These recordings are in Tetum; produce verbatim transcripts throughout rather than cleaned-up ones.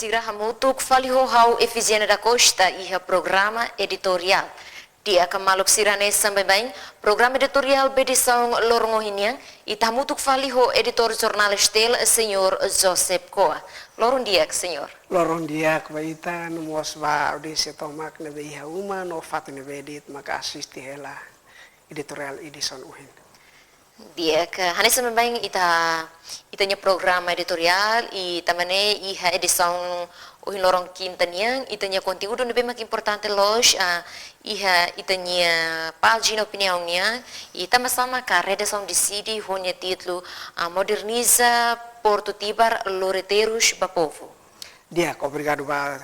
Sira hamutuk fali ho ha'u Efigénia da Costa iha programa editoriál. Di'ak maluk sira, hanesan baibain, programa editoriál ba edisaun loron ohin nian, ita hamutuk fali ho editór jornál STL, señór Joseph Koa. Loron di'ak, señór. Loron di'ak ba ita, no mós ba audiénsia tomak ne'ebé iha uma, no fatin ne'ebé de'it maka asiste hela editoriál edisaun ohin. Di'ak, hanesan baibain ita, ita-nia programa editoriál, i tanba ne'e iha edisaun ohin loron kinta nian, ita-nia konteúdu ne'ebé mak importante loos, ah, iha ita-nia pájina opiniaun nian, i tanba sá maka redasaun deside ho nia títulu, ah, Moderniza Porto Tibar, lori terus ba povu. Di'ak, obrigadu ba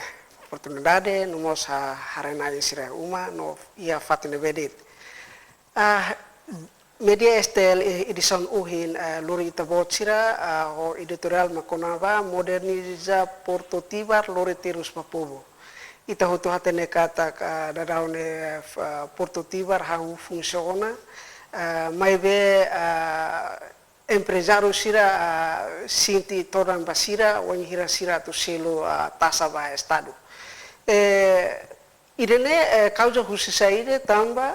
oportunidade, no mós ha-, haree-na'in sira uma, no iha fatin ne'ebé de'it. Ah, média STL edisaun ohin, ah, lori ita-boot sira, ah, ho editoriál mak kona-ba Moderniza Porto Tibar, lori terus ba povu. Ita hotu hatene katak, ah, daudaun ne'e, ah, Porto Tibar hahú funsiona, ah, maibé, ah, emprezáriu sira, ah, sente todan ba sira, wainhira sira atu selu, ah, taxa ba Estadu. Eh, ida-ne'e, eh, kauza husi saida tanba,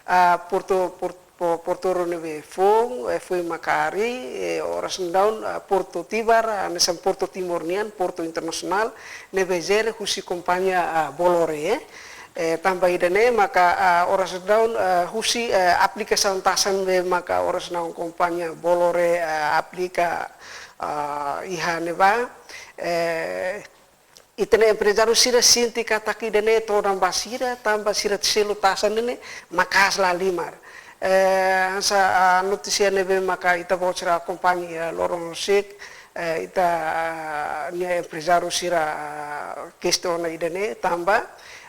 ah, portu, por-, po-, portuáriu ne'ebé foun, eh, foin maka harii, eh, oras daudaun, ah, Porto Tibar, ah, hanesan Porto Timor nian, portu internasionál, ne'ebé jere husi kompañia, ah, Bolloré, eh. Eh, tanba ida-ne'e maka, ah, oras daudaun, ah, husi, eh, aplikasaun taxa ne'ebé maka oras daudaun kompañia Bolloré, ah, aplika, ah, iha ne'ebá, eh, ita-nia emprezáriu sira sente katak ida-ne'e todan ba sira, tanba sira selu taxa ne'e ne'e maka'as lahalimar. Eh, hanesan, ah, notísia ne'ebé maka ita-boot sira akompaña, eh, loron horiseik, eh, ita, ah, nia emprezáriu sira, ah, kestiona ida-ne'e tanba,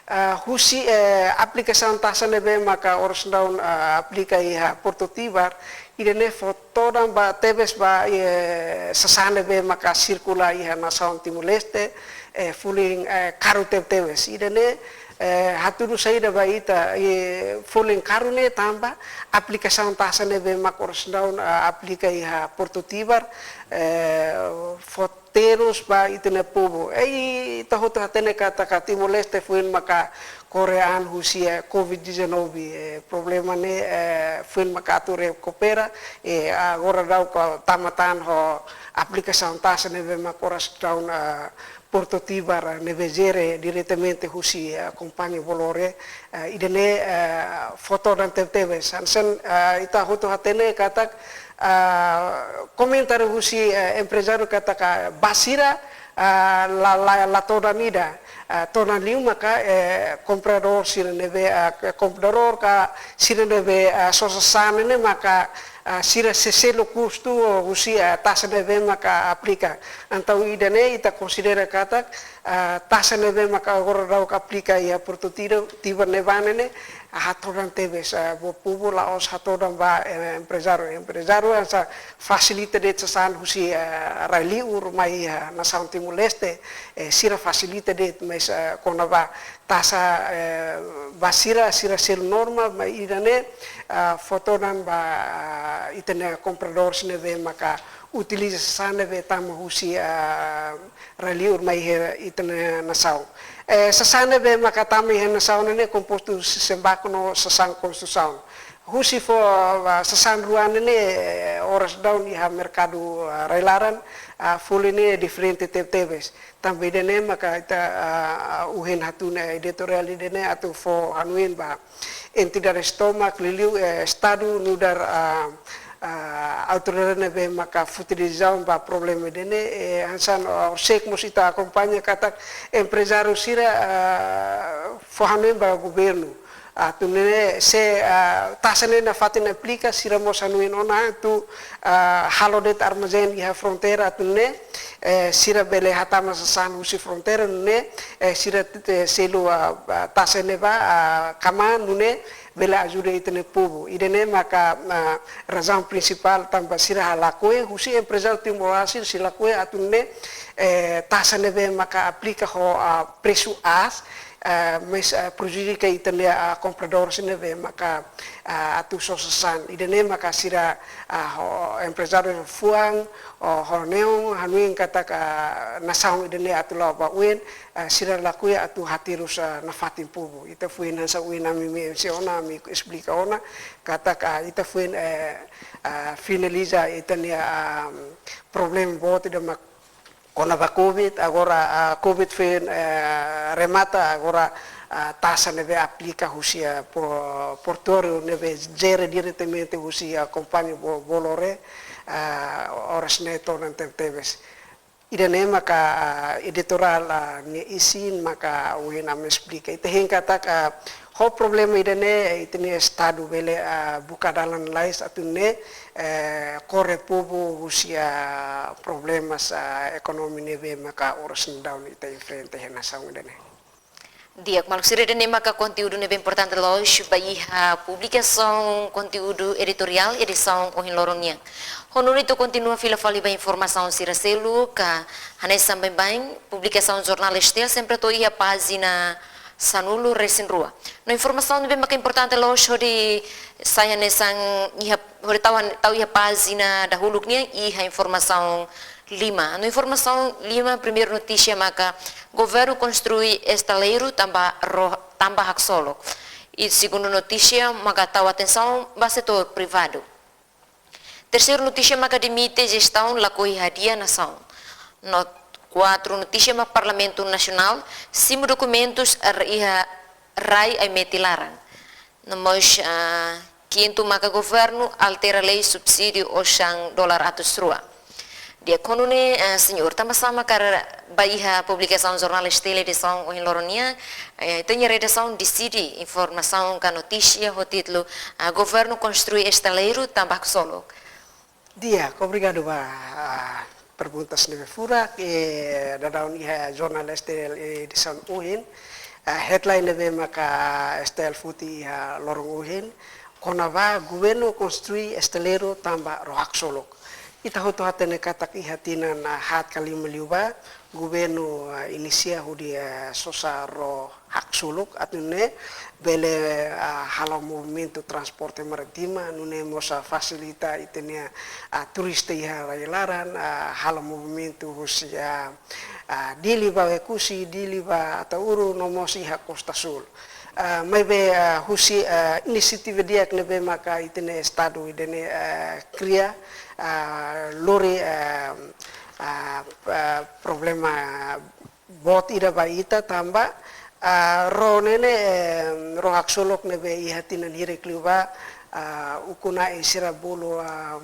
ah, husi, eh, aplikasaun taxa ne'ebé maka oras daudaun, ah, aplika iha Porto Tibar, ida-ne'e fó todan ba tebes ba, eh, sasán ne'ebé maka sirkula iha nasaun Timor-Leste, eh, folin, eh, karu tebetebes. Ida-ne'e, eh, hatudu saida ba ita, eh, folin karu ne'e tanba aplikasaun taxa ne'ebé maka oras daudaun, ah, aplika iha Porto Tibar, eh, fó terus ba ita-nia povu. Eh, ita hotu hatene katak Timor-Leste foin maka kore an husi, eh, covid dezanove, eh, problema ne'e, eh, foin maka atu rekupera, eh, agora daudaun tama tan ho aplikasaun taxa ne'ebé maka oras daudaun, eh, Porto Tibar, eh, ne'ebé jere diretamente husi, eh, kompañia Bolloré, eh, ida-ne'e, eh, fó todan tebetebes. Hanesan, eh, ita hotu hatene katak, eh, komentáriu husi, eh, emprezáriu katak, ah, ba sira, ah, la, la, la todan ida, ah, todan liu maka, eh, kompradór sira ne'ebé, ah, ke-, kompradór ka sira ne'ebé, ah, sosa sasán ne'e maka, ah, sira sei selu kustu husi, ah, taxa ne'ebé maka aplika. Entaun ida-ne'e ita konsidera katak, ah, taxa ne'ebé maka agora daudaun aplika iha Porto Tibar, Tibar ne'ebá ne'e ne'e, ah, hatodan tebes, ah, ba povu, la'ós hatodan ba, eh, emprezáriu. Emprezáriu hanesan fasilita de'it sasán husi, eh, rai-liur mai, eh, nasaun Timor-Leste, eh, sira fasilita de'it, mas, eh, kona-ba taxa, eh, ba sira, sira selu normál, mas ida-ne'e, eh, fó todan ba, eh, ita-nia kompradór sira ne'ebé maka utiliza sasán ne'ebé tama husi, eh, rai-liur mai iha ita-nia nasaun. Eh, sasán ne'ebé maka tama iha nasaun ne'e ne'e kompostu husi sembaku no sasán konstrusaun. Husi fó, ah, sasán rua ne'e ne'e, eh, oras daudaun iha merkadu, ah, rai-laran, ah, folin ne'e diferente tebetebes. Tanba ida-ne'e maka ita, ah, ohin hatún, eh, editoriál ida-ne'e atu fó hanoin ba entidades tomak, liuliu, eh, Estadu nu'udar, ah, ah, autoridade ne'ebé maka foti desizaun ba problema ida-ne'e, eh, hanesan, ah, horiseik mós ita akompaña katak emprezáriu sira, ah, fó hanoin ba governu. Atu nune'e se, ah, taxa ne'e nafatin aplika, sira mós hanoin ona atu, ah, halo de'it armazén iha fronteira atu nune'e, eh, sira bele hatama sasán husi fronteira nune'e, eh, sira te-, selu, ah, ah, taxa ne'e ba, ah, kmaan nune'e bele ajuda ita-nia povu. Ida-ne'e maka, ah, razaun prinsipál tanba sira lakohi, husi emprezáriu timoroan sira sei lakohi atu nune'e, eh, taxa ne'ebé maka aplika ho, ah, presu aas, Ah, mas, ah, prejudika ita-nia, ah, kompradór sira ne'ebé maka, ah, atu sosa sasán. Ida-ne'e maka sira, ah, ho emprezáriu fuan, ho, ho neon, hanoin katak, ah, nasaun ida-ne'e atu la'o ba U N, ah, sira lakohi atu haterus, ah, nafatin povu. Ita foin hanesan U N ami mensiona, ami esplika ona, katak, ah, ita foin, eh, ah, finaliza ita-nia, ah, problema boot ida mak kona-ba covid, agora, ah, covid foin, eh, remata, agora, ah, taxa ne'ebé aplika husi, ah, po-, portuáriu ne'ebé jere diretamente husi, ah, kompañia Bo-, Bolloré, ah, oras ne'e todan tebetebes. Ida-ne'e maka, ah, editoriál, ah, nia isin maka ohin ami esplika. Ita hein katak, ah, ho problema ida-ne'e, ita-nia Estadu bele, ah, buka dalan lalais atu nune'e, eh, kore povu husi, ah, problemas, ah, ekonomia ne'ebé maka oras ne'e daudaun ita enfrenta iha nasaun ida-ne'e. Di'ak, maluk sira, ida-ne'e maka konteúdu ne'ebé importante loos ba iha publikasaun konteúdu editoriál edisaun ohin loron nian. Ho nune'e ita kontinua fila fali ba informasaun sira seluk, hanesan baibain publikasaun jornál S T L sempre to'o iha pájina sanulu-resin-rua. No informasaun ne'ebé maka importante loos hodi sai hanesan iha, hodi tau han-, tau iha pájina dahuluk nian iha informasaun lima. No informasaun lima, primeiru notísia maka governu konstrui estaleiru tanba ro-, tanba haksolok. I segundu notísia maka tau atensaun ba setór privadu. Terseiru notísia maka demite jestaun lakohi hadi'a nasaun. No kuatru notísia maka Parlamentu Nasionál simu dokumentus ar iha rai Aimete laran. No mós, ah, kintu maka governu altera lei subsídiu osan dolar atus rua. Di'ak, ho nune'e, ah, señór, tanba sá maka ba iha publikasaun jornál S T L edisaun ohin loron nian, eh, ita-nia redasaun deside informasaun ka notísia ho títulu, ah, Governu konstrui estaleiru tanba haksolok. Di'ak, obrigadu ba, ah, perguntas ne'ebé furak, eh, daudaun iha jornál S T L edisaun ohin, ah, headline ne'ebé maka S T L foti iha loron ohin, kona-ba governu konstrui estaleiru tanba ró haksolok. Ita hotu hatene katak iha tinan, ah, haat ka lima liubá, governu, ah, inisia hodi, ah, sosa ró haksolok atu nune'e bele, ah, halo movimentu transporte marítima, nune'e mós, ah, fasilita ita-nia, ah, turista iha rai laran, ah, halo movimentu husi, ah, ah, Dili ba Oekusi, Dili ba Ataúru, no mós iha Kosta Súl. Ah, maibé, ah, husi, ah, inisiativa di'ak ne'ebé maka ita-nia Estadu ida-ne'e, ah, kria, ah, lori, ah, ah, ah, problema boot ida ba ita tanba, ah, ró ne'e ne'e, eh, ró haksolok ne'ebé iha tinan hirak liubá, ah, ukun-na'in sira bolu, ah,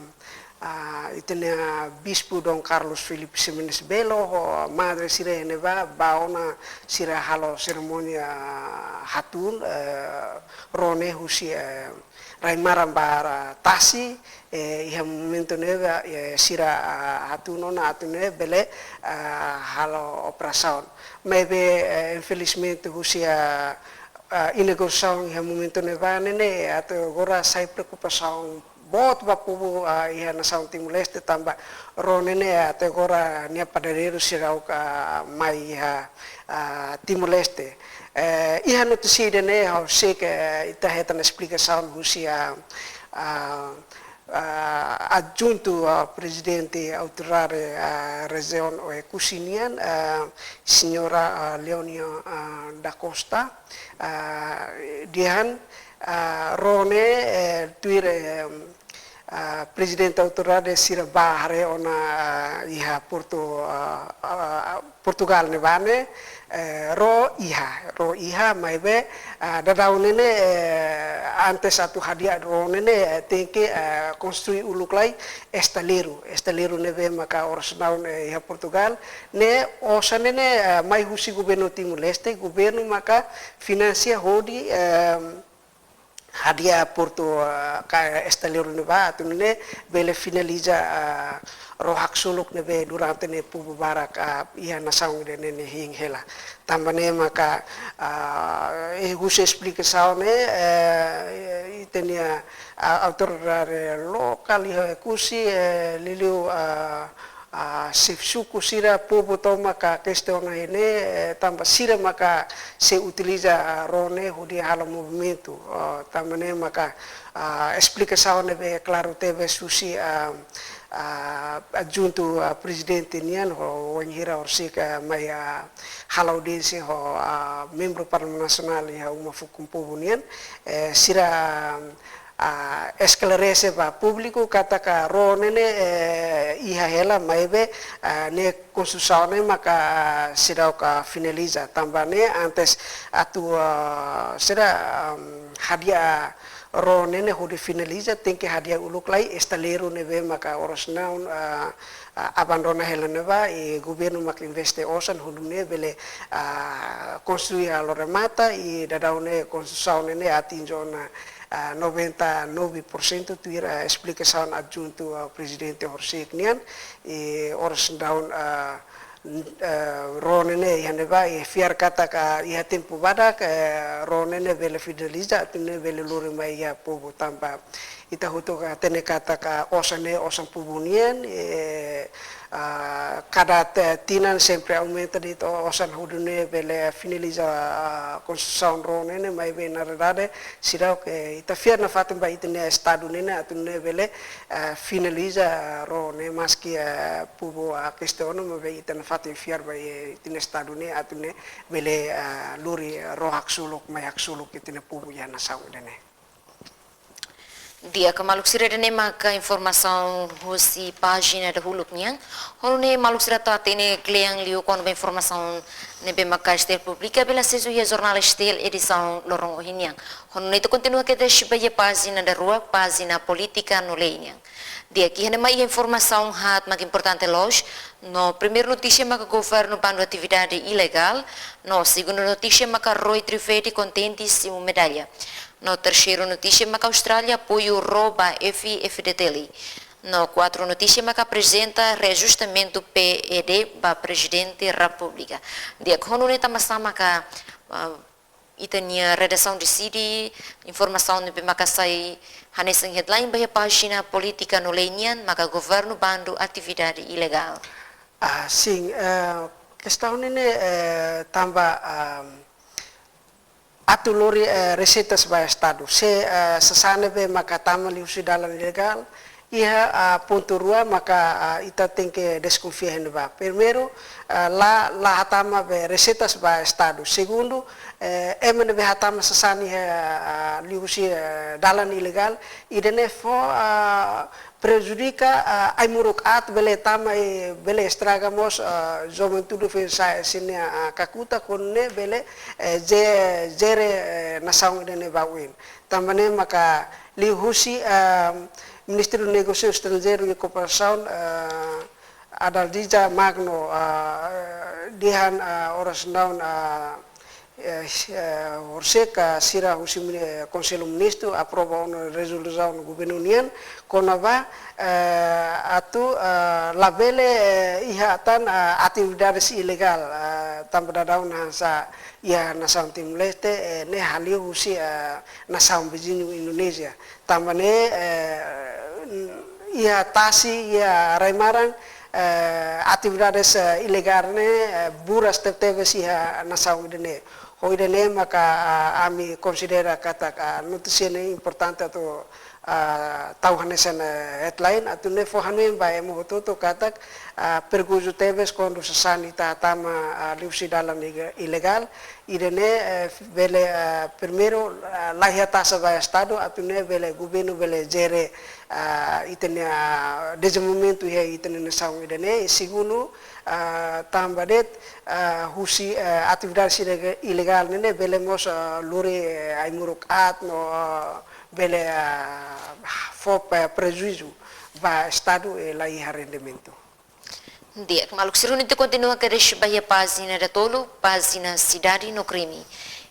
ah, ita-nia Bispu Dom Carlos Filipe Ximenes Belo ho madre sira iha ne'ebá, bá ona sira halo serimónia hatún, eh, ró ne'e husi, eh, rai maran ba rai tasi, eh, iha momentu ne'ebá, eh, sira, ah, hatún ona atu nune'e bele, ah, halo operasaun. Maibé, eh, infelizmente husi, ah, ah, inagurasaun iha momentu ne'ebá ne'e ne'e até agora sai preokupasaun boot ba povu, ah, iha nasaun Timor-Leste tanba ró ne'e ne'e até agora nia padadeiru seidauk mai iha, ah, Timor-Leste. Eh, iha notísia ida-ne'e ha'u sei ke ita hetan esplikasaun husi, ah, ah, ah, adjuntu, ah, prezidente autoridade, ah, rejiaun Oekusi nian, ah, señora, ah, Leonia, ah, da Costa, ah, dehan, ah, ró ne'e, eh, tuir, eh, ah, prezidente autoridade sira bá haree ona, ah, iha Portu, ah, ah, Portugál ne'ebá ne'e, eh, ró iha, ró iha, maibé, ah, daudaun ne'e ne'e, eh, antes atu hadi'a ró ne'e ne'e, eh, tenke, eh, konstrui uluk lai estaleiru, estaleiru ne'ebé maka oras daudaun, eh, iha Portugál, ne'e osan ne'e ne'e, eh, mai husi governu Timor-Leste, governu maka finansia hodi, eh, hadi'a portu, ah, ka estaleiru ne'ebá atu nune'e bele finaliza, ah, ró haksolok ne'ebé durante ne'e povu barak, ah, iha nasaun ida-ne'e ne'e hein hela. Tanba ne'e maka, ah, eh, husi esplikasaun ne'e, eh, ita-nia, ah, autoridade lokál iha Oekusi, eh, liuliu, ah, ah, xefe suku sira, povu tomak kestiona ne'e, eh, tanba sira maka sei utiliza, ah, ró ne'e hodi halo movimentu, ah, tanba ne'e maka, ah, esplikasaun ne'ebé klaru tebes husi, ah, ah, adjuntu, ah, prezidente nian ho wainhira horisehik mai, ah, halo audiénsia ho, ah, membru Parlamentu Nasionál iha Uma Fukun Povu nian, eh, sira, ah, esklarese ba públiku katak ró ne'e ne'e, eh, iha hela maibé, ah, ne'e konstrusaun ne'e maka, ah, seidauk finaliza. Tanba ne'e antes atu, ah, sira, ah, hadi'a ró ne'e ne'e hodi finaliza, tenke hadi'a uluk lai estaleiru ne'ebé maka oras ne'e, ah, ah, abandona hela ne'ebá, i governu maka investe osan hodi nune'e bele, ah, konstrui halo remata, i daudaun ne'e konstrusaun ne'e ne'e atinje ona, ah, noventa e nove por cento tuir, ah, esplikasaun adjuntu, ah, prezidente horisehik nian, i oras daudaun, ah, n-, ah, ró ne'e ne'e iha ne'ebá, i fiar katak iha tempu badak, eh, ró ne'e ne'e bele finaliza, atu nune'e bele lori mai iha povu tanba ita hotu hatene katak osan ne'e osan povu nian, eh, ah, kada te-, tinan sempre aumenta de'it osan hodi nune'e bele finaliza, ah, konstrusaun ró ne'e ne'e, maibé na realidade seidauk, eh, ita fiar nafatin ba ita-nia estadu ne'e ne'e atu nune'e bele, eh, finaliza ró ne'e, maski, eh, povu, ah, kestiona, maibé ita nafatin fiar ba, eh, ita-nia estadu ne'e atu nune'e bele, ah, lori ró haksolok, mai haksolok ita-nia povu iha nasaun ida-ne'e. Di'ak, maluk sira, ida-ne'e maka informasaun husi pájina dahuluk nian. Ho nune'e maluk sira atu hatene kle'an liu kona-ba informasaun ne'ebé maka STL publika, bele asesu iha jornál STL edisaun loron ohin nian. Ho nune'e ita kontinua kedas ba iha pájina daruak, pájina polítika no lei nian. Di'ak, iha ne'e mai iha informasaun haat mak importante loos, no primeiru notísia maka governu bandu atividade ilegál, no segundu notísia maka Rui Trifedi kontente simu medalla. No terseiru notísia maka Austrália apoiu ró ba F-FDTL. No kuartu notísia maka aprezenta reajustamentu P E D ba Prezidente Repúblika. Di'ak, ho nune'e tanba sá maka, ah, ita-nia redasaun deside informasaun ne'ebé maka sai hanesan headline ba iha pájina polítika no lei nian maka governu bandu atividade ilegál. Ah, sin, eh, kestaun ne'e ne'e, eh, tanba, ah, atu lori, eh, reseitas ba estadu. Se, eh, sasán ne'ebé maka tama liuhusi dalan ilegál, iha, ah, pontu rua maka, ah, ita tenke deskonfia iha ne'ebá. Primeiru, ah, la, la hatama be reseitas ba estadu. Segundu, eh, ema ne'ebé hatama sasán iha, ah, liuhusi, eh, dalan ilegál, ida-ne'e fó, ah, prejudika, ah, ai-moruk aat bele tama i bele estraga mós, ah, juventude foin-sa'e sira-nia, ah, kakutak, ho nune'e bele, eh, je-, jere, eh, nasaun ida-ne'e ba oin. Tanba ne'e maka liuhusi, ah, Ministru Negósiu Estranjeiru i Kooperasaun, ah, Adalgisa Magno, ah, dehan, ah, oras daudaun, ah, eh, eh, horisehik sira husi mini-, eh, Konsellu Ministru aprova ona rezolusaun governu nian kona-ba, eh, atu, eh, labele, eh, iha tan, eh, atividades ilegál, eh, tanba daudaun hanesan iha nasaun Timor-Leste, eh, ne'e haliu husi, eh, nasaun viziñu Indonézia. Tanba ne'e, eh, iha tasi, iha rai-maran, eh, atividades, eh, ilegál ne'e, eh, buras tebetebes iha nasaun ida-ne'e. Ho ida-ne'e maka, ah, ami konsidera katak, ah, notísia ne'e importante atu, ah, tau hanesan, eh, headline, atu nune'e fó hanoin ba ema hotu-hotu katak, ah, perigozu tebes kuandu sasán ita hatama, ah, liuhusi dalan iga-, ilegál, ida-ne'e, eh, bele, eh, primeiru, eh, la iha taxa ba estadu, atu nune'e bele governu bele jere, eh, ita-nia, ah, dezenvolvimentu iha ita-nia nasaun ida-ne'e. I segundu, eh, tanba de'it, eh, husi, eh, atividades ilega-, ilegál ne'e ne'e bele mós, eh, lori, eh, ai-moruk aat no, eh, bele, eh, fó pe-, prejuízu ba estadu i la iha rendimentu. Di'ak, maluk sira, ho nune'e ita kontinua kedas ba iha pájina datoluk, pájina Sidade no Krime.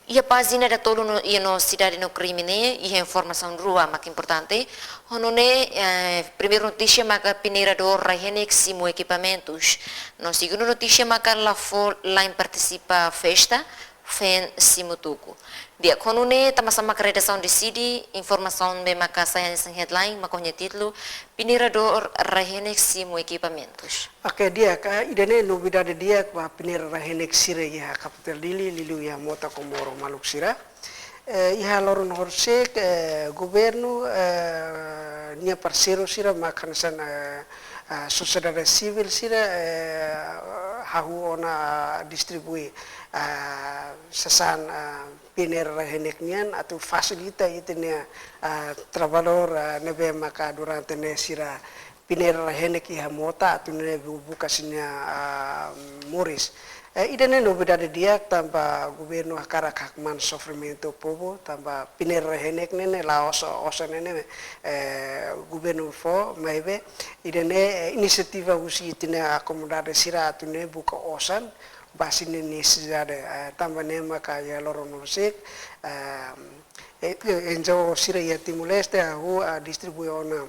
Iha pájina datoluk no, iha no Sidade no Krime ne'e, iha informasaun rua mak importante. Ho nune'e, eh, primeiru notísia maka peneiradór rai-henek simu ekipamentus. No segundu notísia maka la fó la'en partisipa festa, feen simu tuku. Di'ak, ho nune'e tanba sá maka redasaun deside, informasaun ne'ebé maka sai hanesan headline maka ho nia títulu: Peneira dór rai-henek simu ekipamentus. Oke, di'ak, ida-ne'e novidade di'ak ba peneira rai-henek sira iha kapitál Dili, liuliu iha Mota Comoro maluk sira. Eh, iha loron horisehik, eh, governu, eh, nia parseiru sira maka hanesan, eh, eh, sosiedade sivíl sira, eh, hahú ona distribui, eh, sasán, eh, peneira rai-henek nian atu fasilita ita-nia, eh, traballadór, eh, ne'ebé maka durante ne'e sira peneira rai-henek iha Mota atu nune'e bu-, buka sira-nia, ah, moris. Eh, ida-ne'e novidade di'ak tanba governu hakarak hakmaan sofrimentu povu, tanba peneira rai-henek ne'e, ne'e la'ós osan ne'e, ne'e, eh, governu fó, maibé ida-ne'e, eh, inisiativa husi ita-nia komunidade sira atu nune'e buka osan ba sira-nia nesesidade, eh, tanba ne'e maka iha loron horisehik, eh, eh, eh, N G O sira iha Timor-Leste hahú, ah, distribui ona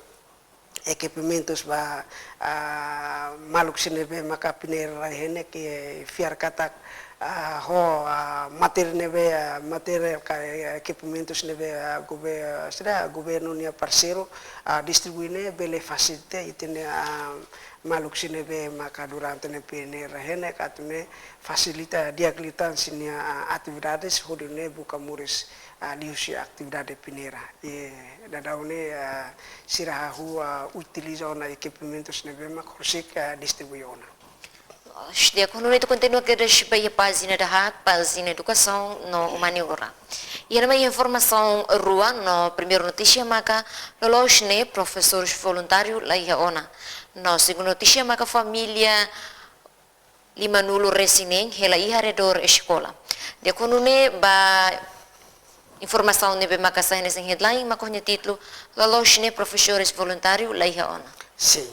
ekipamentus ba, ah, maluk sira ne'ebé maka peneira rai-henek, eh, fiar katak, ah, ho, ah, matéria ne'ebé, ah, matéria ka, eh, ekipamentus ne'ebé, ah, gover-, ah, sira governu nia parseiru, ah, distribui ne'e bele fasilita ita-nia, ah, maluk sira ne'ebé maka durante ne'e peneira rai-henek atu nune'e fasilita di'ak liután sira-nia, ah, atividades hodi nune'e buka moris, ah, liuhusi atividade peneira. I daudaun ne'e, ah, sira hahú, ah, utiliza ona ekipamentus ne'ebé maka horisehik, ah, distribui ona. Di'ak, ho nune'e ita kontinua kedas ba iha pájina dahaat, pájina edukasaun no umaniora. Iha ne'ebá iha informasaun rua no primeiru notísia maka loloos ne'e profesores voluntáriu la iha ona. No segundu notísia maka família limanulu resin neen hela iha arredór eskola. Di'ak, ho nune'e ba informasaun ne'ebé maka sai hanesan headline maka ho nia títulu: Loloos ne'e profesores voluntáriu la iha ona. Sin.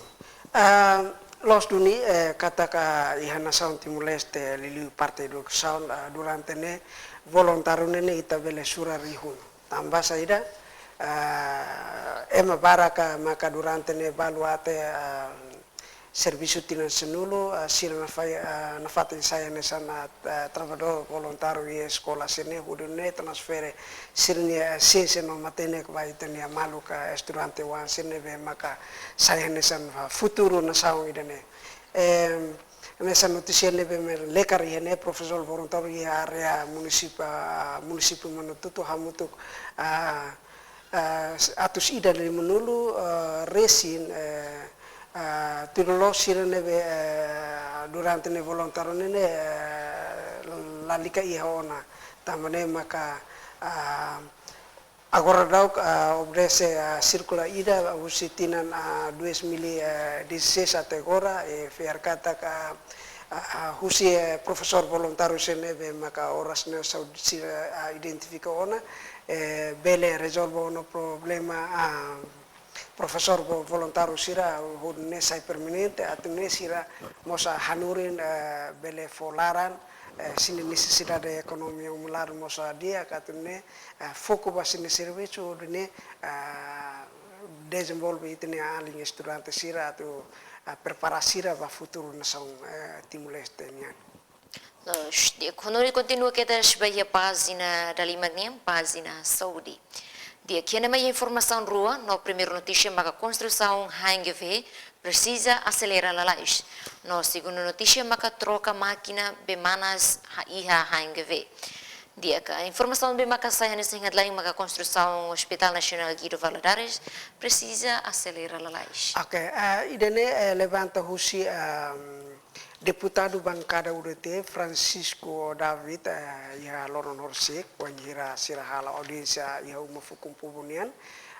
Ah, loos duni, eh, katak iha nasaun Timor-Leste, liuliu parte edukasaun, ah, durante ne'e voluntáriu ne'e, ne'e ita bele sura rihun. Tanba saida, ah, ema barak maka durante ne'e balu até, ah, servisu tinan sanulu, ah, sira nafatin, ah, nafatin sai hanesan, ah, ah, traballadór voluntáriu iha eskola sira-ne'e hodi nune'e transfere sira-nia, ah, siénsia no matenek ba ita-nia maluk, ah, estudante oan sira ne'ebé maka sai hanesan, ah, futuru nasaun ida-ne'e. Em, hanesan notísia ne'ebé mak lekar iha ne'e, profesór voluntáriu iha área munisípiu, ah, munisípiu Manatutu hamutuk, ah, ah, atus ida limanulu, ah, resin, eh, ah, tuir loloos sira ne'ebé, eh, durante ne'e voluntáriu ne'e, ne'e, eh, lalika iha ona. Tanba ne'e maka, ah, agora daudaun, ah, obedese, ah, sirkulár ida husi tinan, ah, dois mil e dezasseis até agora, eh, fiar katak, ah, ah, ah, husi, eh, profesór voluntáriu sira ne'ebé maka oras ne'e saúde sira, ah, identifika ona, eh, bele rezolve ona problema, ah, profesór vo-, voluntáriu sira hodi nune'e sai permanente, atu nune'e sira mós hanorin, eh, bele fó laran, eh, sira-nia nesesidade ekonomia umlaran mós di'ak, atu nune'e, eh, foku ba sira-nia servisu hodi nune'e, eh, dezenvolve ita-nia alin estudante sira atu, eh, prepara sira ba futuru nasaun, eh, Timor-Leste nian. Loos, di'ak, ho nune'e kontinua kedas ba iha pájina dalimak nian, pájina saúde. Di'ak, iha ne'ebá iha informasaun rua no primeiru notísia maka konstrusaun H N G V presiza aselera lalais. No segundu notísia maka troka mákina bee manas ha iha H N G V. Di'ak, informasaun ne'ebé maka sai hanesan headline maka konstrusaun Hospital Nasionál Guido Valadares presiza aselera lalais. Oke, eh, ida-ne'e, eh, levanta husi, ehm, Deputadu Bankada U D T, Francisco David, eh, iha loron horisehik, wainhira sira hala'o audiénsia iha Uma Fukun Povu nian,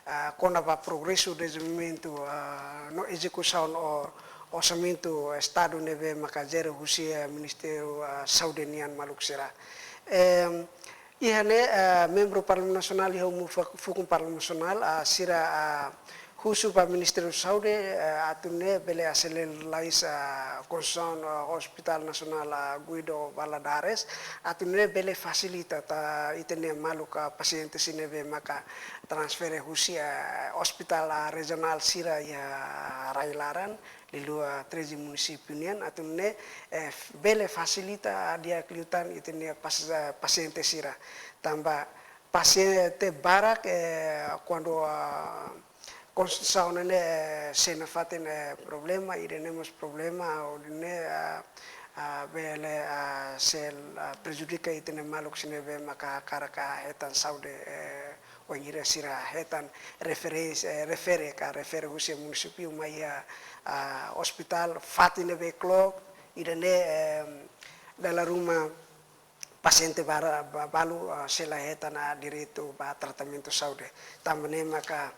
eh, kona-ba progresu dezenvolvimentu, eh, no ezekusaun o-, orsamentu Estadu ne'ebé maka jere husi, eh, Ministériu, eh, Saúde nian maluk sira. Em, Iha ne'e, eh, membru Parlamentu Nasionál iha Uma Fuk-, Fukun Parlamentu Nasionál, ah, sira, ah, husu ba Ministériu Saúde, eh, atu nune'e bele aselera lalais, ah, konstrusaun, ah, Hospital Nasionál, ah, Guido Valadares, atu nune'e bele fasilita atu ita-nia maluk, ah, pasiente sira ne'ebé maka transfere husi, ah, hospital, ah, rejionál sira iha rai-laran, liuliu, ah, treze munisípiu nian, atu nune'e, eh, f-, bele fasilita di'ak liután ita-nia pas-, ah, pasiente sira. Tanba pasiente barak, eh, kuandu, ah, konstrusaun ne'e, eh, sei nafatin, eh, problema, ida-ne'e mós problema, hodi nune'e, ah, ah, bele, ah, sei, ah, prejudika ita-nia maluk sira ne'ebé maka hakarak hetan saúde, eh, wainhira sira hetan referénsia, eh, refere ka refere husi munisípiu mai iha, ah, ospitál fatin ne'ebé kloot, ida-ne'e, eh, dala ruma pasiente bara-, ba-, balu, ah, sei la hetan, ah, direitu ba tratamentu saúde. Tanba ne'e maka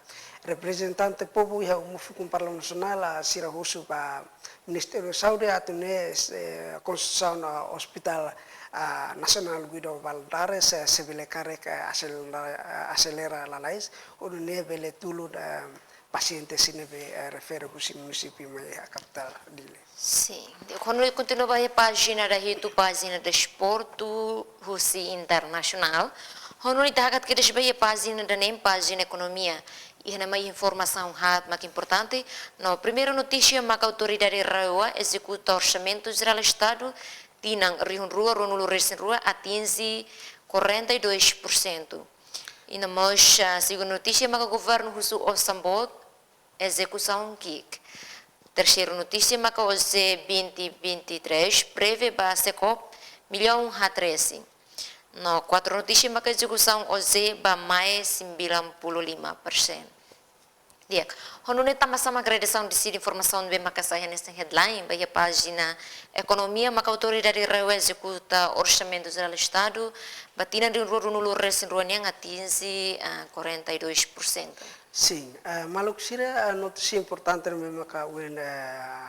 reprezentante povu iha uma fukun Parlamentu Nasionál, ah, sira husu ba Ministériu Saúde atu nune'e, eh, konstrusaun, ah, ospitál, ah, nasionál Guido Valadares, eh, se bele karik, eh, aselera, eh, aselera lalais, hodi nune'e bele tulun, eh, pasiente sira ne'ebé, eh, refere husi munisípiu mai iha kapitál Dili. Sin, di'ak, ha'u kontinua ba iha pájina dahitu, pájina desportu, husi internasionál. Ha'u ita hakat kedas ba iha pájina daneen, pájina ekonomia. Iha ne'e mai informasaun haat mak importante. No primeiru notísia maka Autoridade RAEOA ezekuta Orsamentu Jerál Estadu tinan rihun rua ruanulu resin rua atinje quarenta e dois por cento. I no mós, ah, segundu notísia maka Governu husu Osan Boot ezekusaun ki'ik. Terseiru notísia maka OJE vinte vinte e três prevee ba Sekop millaun haat resin. No kuartu notísia maka ezekusaun OJE ba MAE sembilan puluh lima persen. Di'ak, ha'u nune'e tanba sá mak redasaun deside informasaun ne'ebé maka sai hanesan headline ba iha pájina ekonomia maka Autoridade RAEOA ezekuta Orsamentu Jerál Estadu ba tinan rihun rua ruanulu resin rua nian atinje, ah, quarenta e dois por cento. Sin, eh, maluk sira, eh, notísia importante ne'ebé maka ohin, eh,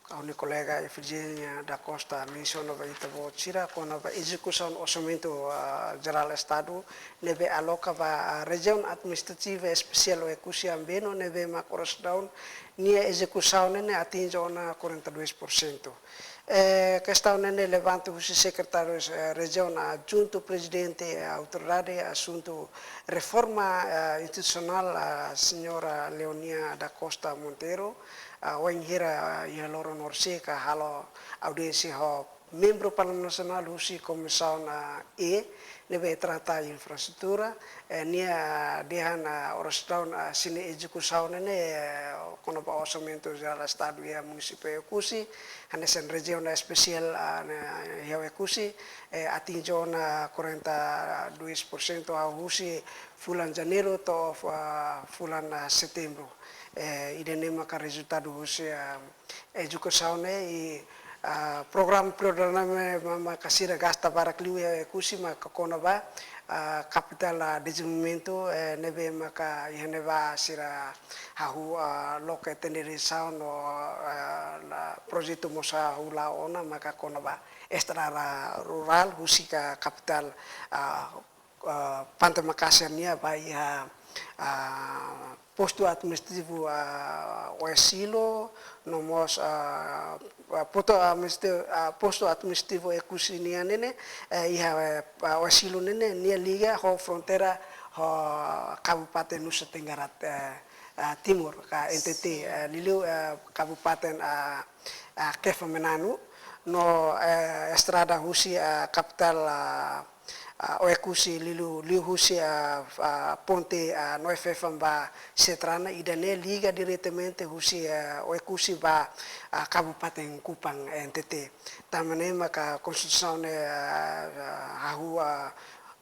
ha'u-nia kolega Efigénia da Costa mensiona ba ita-boot sira kona-ba ezekusaun Orsamentu, eh, Jerál Estadu ne'ebé aloka ba, eh, Rejiaun Administrativa Espesiál Oekusi Ambeno ne'ebé mak oras daudaun nia ezekusaun ne'e atinje ona quarenta e dois por cento. Eh, kestaun ne'e levanta husi Sekretáriu, eh, Rejiaun Adjuntu Prezidente, eh, Autoridade Asuntu Reforma, eh, Institusionál, eh, Señora Leonia da Costa Monteiro, eh, wainhira, eh, iha loron horisehik halo audiénsia ho membru Parlamentu Nasionál husi Komisaun, eh, E, ne'ebé trata infraestrutura, eh, nia dehan, eh, oras daudaun, eh, sira-nia ezekusaun ne'e, eh, kona-ba Orsamentu Jerál Estadu iha munisípiu Oekusi, hanesan Rejiaun Espesiál, eh, ne'e iha Oekusi, eh, atinje ona quarenta e dois por cento husi fulan Janeiru to'o, eh, fulan, eh, Setembru. Eh, ida-ne'e maka rezultadu husi, eh, ezekusaun ne'e i, ah, programa prioridade ne'ebé ma-, maka sira gasta barak liu iha Oekusi maka kona-ba, ah, kapitál, ah, dezenvolvimentu, eh, ne'ebé maka iha ne'ebá sira hahú, ah, loke tenderizasaun no, ah, la projetu mós hahú la'o ona maka kona-ba estrada rurál husi ka kapitál, ah, ah, Pante Makasar nian ba iha, ah, postu administrativu, ah, Oesilo, no mós, ah, ah, postu administrativu, ah, postu administrativu Oekusi nian ne'e, eh, iha, eh, ah, Oesilo ne'e, nia liga ho fronteira ho Kabupaten Nusa Tenggara, eh, ah, Timur, ka N T T, eh, liuliu, eh, Kabupaten, ah, ah, Kefa Meunanu, no, eh, estrada husi, ah, kapitál, ah, ah, Oekusi liuliu, liuhusi, ah, ah, ponte, ah, Noefefan ba Setrana, ida-ne'e liga diretamente husi, ah, Oekusi ba, ah, Kabupaten Kupang, N T T. Tanba ne'e maka konstrusaun ne'e, ah, ah, hahú, ah,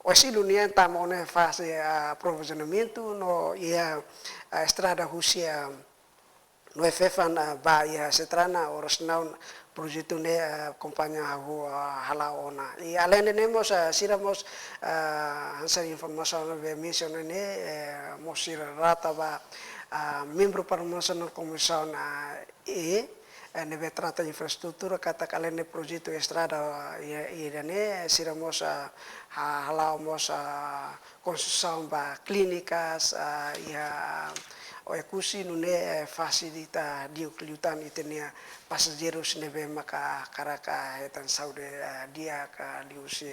Oesilo nian tama ona faze, ah, aprovizionamentu no iha, ah, estrada husi, ah, Noefefan, ah, ba iha Setrana oras daudaun projetu ne'e, ah, kompañia hahú, ah, hala'o ona. I alende ne'e mós, ah, sira mós, ah, hanesan informasaun ne'ebé mensiona ne'e, eh, mós sira rata ba, ah, membru Parlamentu Nasionál Komisaun, ah, E, eh, ne'ebé trata infraestrutura katak alende projetu estrada, ah, i, ida-ne'e sira mós, ah, ha-, hala'o mós, ah, konstrusaun ba klínikas, ah, iha Oekusi nune'e, eh, fasilita di'ak liután ita-nia pasajeiru sira ne'ebé maka hakarak hetan saúde, ah, di'ak, ah, liuhusi,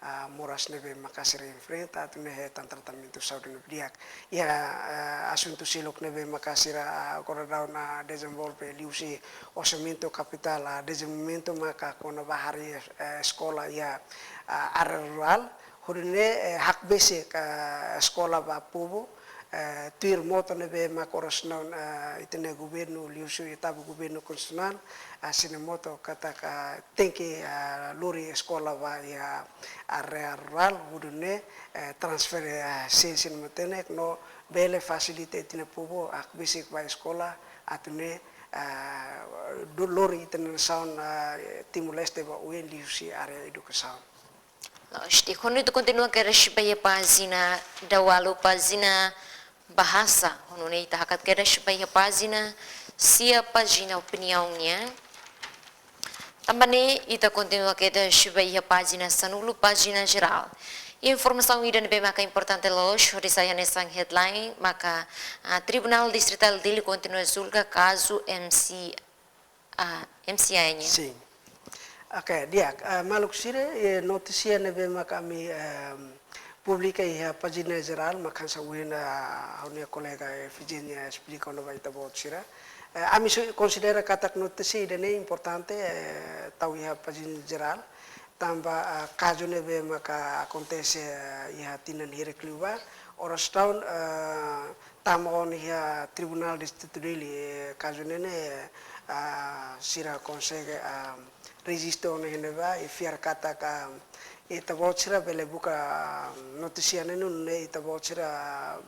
ah, moras ne'ebé maka sira enfrenta, atu nune'e hetan tratamentu saúde ne'ebé di'ak. Iha, ah, asuntu seluk ne'ebé maka sira, ah, agora daudaun dezenvolve liuhusi orsamentu kapitál, ah, dezenvolvimentu maka kona-ba harii, eh, eskola iha, ah, área rurál, hodi nune'e, eh, hakbesik, ah, eskola ba povu, eh, tuir moto ne'ebé maka oras daudaun, eh, ita-nia governu liuhusi oitavu governu konstitusionál, ah, sira-nia moto katak, ah, tenke, ah, lori eskola ba iha área rurál, hodi nune'e, eh, transfere, ah, siénsia ne'e matenek no bele fasilita ita-nia povu hakbesik ba eskola, atu nune'e, ah, do lori ita-nia nasaun, ah, Timor-Leste ba oin liuhusi área edukasaun. Loos, di'ak, hodi nune'e ita kontinua kedas ba iha pájina dawalu, pájina bahasa. Hodi nune'e ita hakat kedas ba iha pájina sia, pájina opiniaun nian. Tanba ne'e ita kontinua kedas ba iha pájina sanulu, pájina jerál. Informasaun ida ne'ebé maka importante loos, hodi sai hanesan headline, maka, ah, Tribunál Distritál Dili kontinua julga kazu M C, ah, M C I nian. Sin. Oke, di'ak, ah, maluk sira, eh, notísia ne'ebé maka ami, ehm, publika iha pájina jerál, maka hanesan ohin, ah, ha'u-nia kolega Efigenia esplika ona ba ita-boot sira. Eh, ami su-, konsidera katak notísia ida-ne'e importante, eh, tau iha pájina jerál. Tanba, ah, kazu ne'ebé maka akontese, eh, iha tinan hirak liubá, oras daudaun, eh, tama ona iha Tribunál Distritu Dili, eh, kazu ne'e ne'e, ah, sira konsege, ah, rejistu ona iha ne'ebá, i fiar katak, ah, ita-boot sira bele buka, ah, notísia ne'e nune'e ita-boot sira,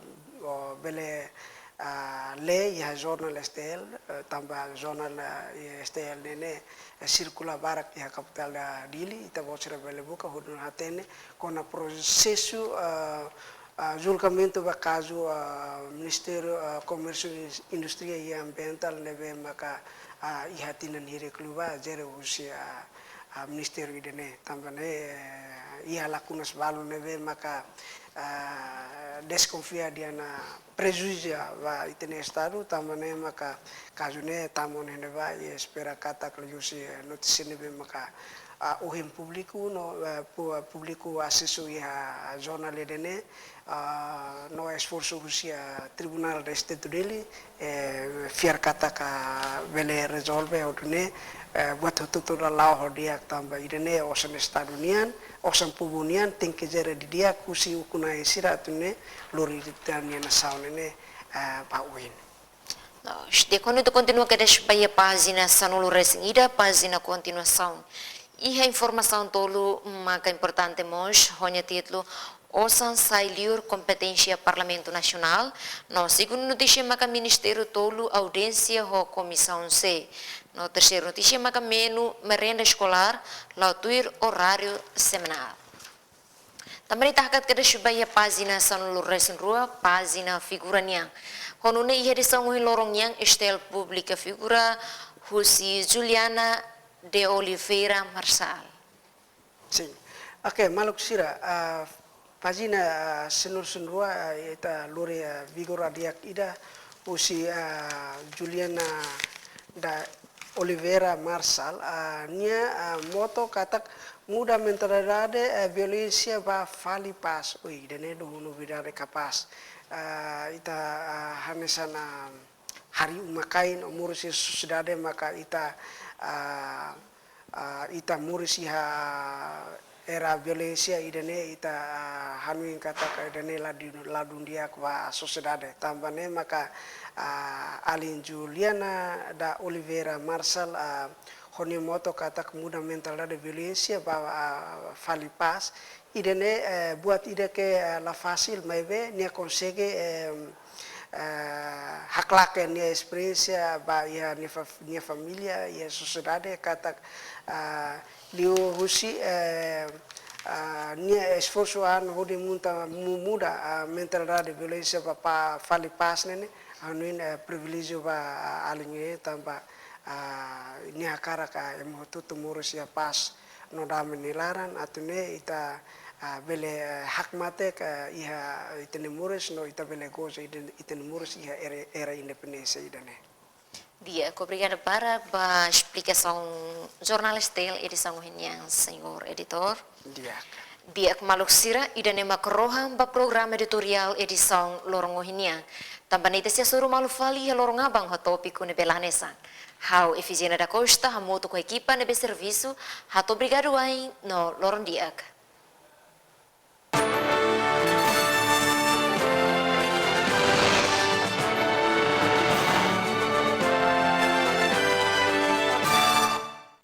oh, bele, ah, lee iha jornál S T L, eh, tanba jornál, eh, S T L ne'e ne'e, eh, sirkula barak iha kapitál Dili, ita-boot sira bele buka hodi nune'e hatene kona-ba prosesu, ah, ah, julgamentu ba kazu, ah, Ministériu, ah, Komérsiu, Indústria i Ambientál ne'ebé maka, ah, iha tinan hirak liubá jere husi, ah, ah, ministériu ida-ne'e. Tanba ne'e, eh, iha lakunas balu ne'ebé maka, ah, deskonfia dehan prejuízu ba ita-nia Estadu, tanba ne'e maka kazu ne'e tama ona iha ne'ebá, i espera katak liuhusi, eh, notísia ne'ebé maka, ah, ohin públiku no, eh, pu-, públiku asesu iha jornál ida-ne'e, ah, no esforsu husi, ah, Tribunál Distritu Dili, eh, fiar katak bele rezolve hodi nune'e, eh, buat hotu-hotu la'o ho di'ak tanba ida-ne'e osan Estadu nian, osan povu nian, tenke jere didi'ak husi ukun-na'in sira atu nune'e lori ita-nia nasaun ne'e ne'e, eh, ba oin. Loos, di'ak, hodi nune'e ita kontinua kedas ba iha pájina sanulu-resin-ida, pájina kontinuasaun. Iha informasaun tolu maka importante mós, ho nia títulu Osan sai liur kompeténsia Parlamentu Nasionál, no segundu notísia maka Ministériu tolu audiénsia ho Komisaun C, no terseiru notísia maka menu merenda eskolár la'o tuir oráriu semanál. Tanba ne'e ita hakat kedas ba iha pájina sanulu-resin-rua, pájina figura nian. Hodi nune'e iha edisaun ohin loron nian S T L publika figura husi Juliana de Oliveira Marçal. Sin. Oke, maluk sira, ah, pájina, ah, sanulu-resin-rua, ah, ita lori, ah, figura di'ak ida husi, ah, Juliana da Oliveira Marçal, ah, nia, ah, moto katak muda mentalidade, eh, violénsia ba fali pás. Ui, ida-ne'e duni novidade kapás. Ah, ita, ah, hanesan, ah, harii uma-kain, moris iha sosiedade maka ita, ah, ah, ita moris iha era violénsia ida-ne'e ita, ah, hanoin katak ida-ne'e ladún, ladún di'ak ba sosiedade. Tanba ne'e maka, ah, alin Juliana da Oliveira Marçal, ah, ho nia moto katak muda mentalidade violénsia ba, ah, fali pás. Ida-ne'e, eh, buat ida ke, eh, la fasil, maibé nia konsege, eh, eh, haklaken nia esperiénsia ba iha nia fa-, nia família, iha sosiedade, katak, ah, liuhusi, eh, ah, nia esforsu an hodi monta mu-, muda, ah, mentalidade violénsia ba, ba fali pás ne'e ne'e, hanoin, eh, priviléjiu ba, ah, alin ne'e tanba, ah, nia hakarak, ah, ema hotu-hotu moris iha pás no dame nia laran, atu nune'e ita, ah, bele, eh, hakmatek, eh, iha ita-nia moris no ita bele goza ita, ita-nia moris iha era, era independénsia ida-ne'e. Di'ak, obrigada barak ba esplikasaun jornál S T L edisaun ohin nian, señór editór. Di'ak. Di'ak maluk sira, ida-ne'e mak rohan ba programa editoriál edisaun loron ohin nian. Tanba ne'e ita sei hasoru malu fali iha loron aban ho tópiku ne'ebé la hanesan. Ha'u Efigénia da Costa hamutuk ho ekipa ne'ebé servisu, hato'o obrigadu wa'in no loron di'ak.